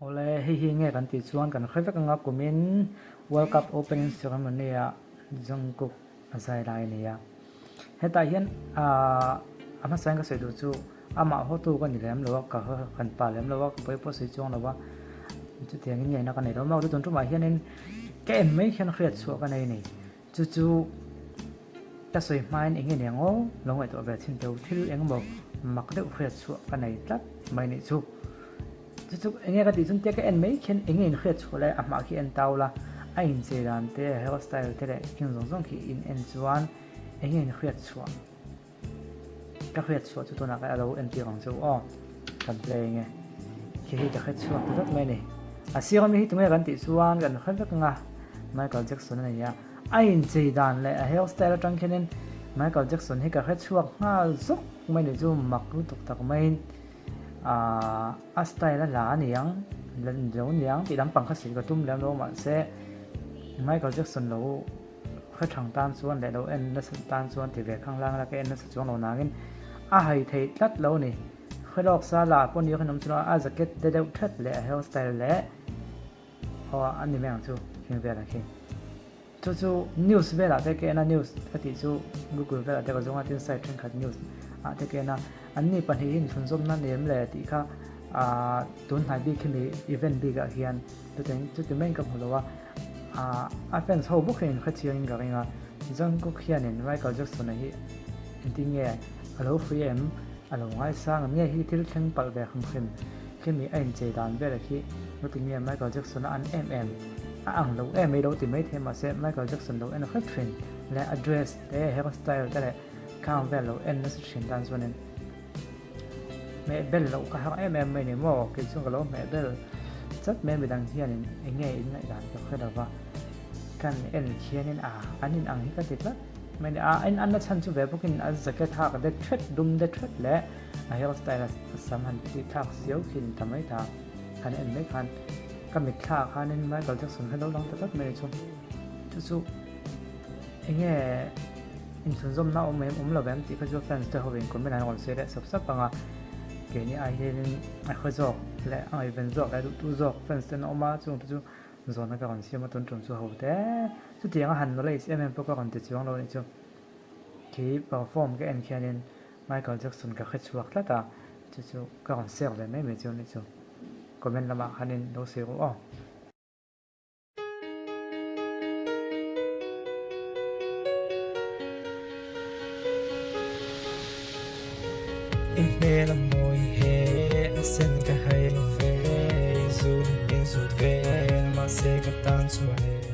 Awle, hei hi nge kan tih chuan kan hre vek anga kumin World Cup opening ceremony ah Jungkook a zai lai a ni a. Hetah hian a hmasain ka sawi duh chu amah hawtu ka ni lem lo a, ka han pa lem lo a, ka pawi pawh sawi chuang lo a, chutiangin ngaihna ka nei lo a. Tun tumah hianin ka en mai hian hriat chhuah ka nei a ni. Chu chu ka sawi hmain eng nge nia ngaw lo ngaihtuah ve thin teu thil eng emaw mak deuh hriat chhuah ka nei tlat mai nih chu. Chu chu eng nge ka tih chuan tia ka en mai khian eng nge in hriat chhuah le a hmah khi en tau la, a inchei dan te, a hair style te leh thil zawng zawng khi in en chuan eng nge in hriat chhuah ka hriat chhuah chu tunah ka lo entir ang chu aw kan play nge khi hi ka hre chhuak ta tlat mai a ni. A sir ami hi tunge kan tih chuan kan hre vek ang a, Michael Jackson a ni a, a inchei dan leh a hair style atang khianin Michael Jackson hi ka hre chhuak nghal zawk mai a ni chu mak lutuk tak maiin. Ahh a style a hla a ni ang, la ni lo niang tih lampang kha sawi ka tum lem lo mahse Michael Jackson lo hre thang tan chuan leh lo en nasa tan chuan ti ve khang lang la ka en nasa chuang lo nangin a hai theih tlat lo a ni. Hre lawk sa lah pawh ni khan awm chuan a jacket te deuh that leh a hair style leh aw a ni mai ang chu khing velah khi. Chu chu news velah te ka en a, news ka tih chu google velah te ka zawng a, tin site thenkhat news ah te ka en a, an ni pahnih hi inchhunzawmna ni em le tih kha aah tun hnai bik hi mi event bik ah hian chutiang chuti maiin ka hmu lo a, aah a fans ho bawk hian inhrechiang in ka ring a, Jungkook hianin Michael Jackson a hi engtin nge a lo hrui em, a lo ngaisang em nge hi thil thleng palh ve hrim hrim. Khimi a inchei dan vel khi ngawtin nge Michael Jackson a an em em? A ang lo em mai lo ti maithei mahse Michael Jackson lo en hrep thin leh a dress te hair style te leh khang vel lo en nasa thin tan chuanin hmeh bel loh ka har em em mai ni maw? Kei chuan ka lo hmeh bel chat mai midang hianin eng nge in ngaihdan ka hre lova kan en khianin a an in ang hi ka ti tlat mai ni a in anna chhan chu ve bawkin a jacket hak de thret dum de thret leh A hair style a sam han tih thlak siau thin ta mai ta han en mai khan ka mitthla ah khanin Michael Jackson kha lo lang ta tlat mai chu chu chu enge inchhunzawmna awm em awm lo em tih kha chu fans te ho in comment an rawn sawi leh sap sap ang a keini ai hianin a hre zawk leh a ngaihven zawk leh duhtu zawk fans te an awm a chung te chu zawnna ka rawn siam a tun tum chu ho te chutiang a han knowledge em em pawh ka rawn ti chuang lo a nih chu khi perform ka en khianin Michael Jackson ka hre chhuak tlat a, chu chu ka rawn share ve mai mai chu anih chu. Comment lamah khanin lo sawi rawh aw. I hmel a mawi he a sen ka hai lo ve, zun in zut vel mahse ka tan chuan e.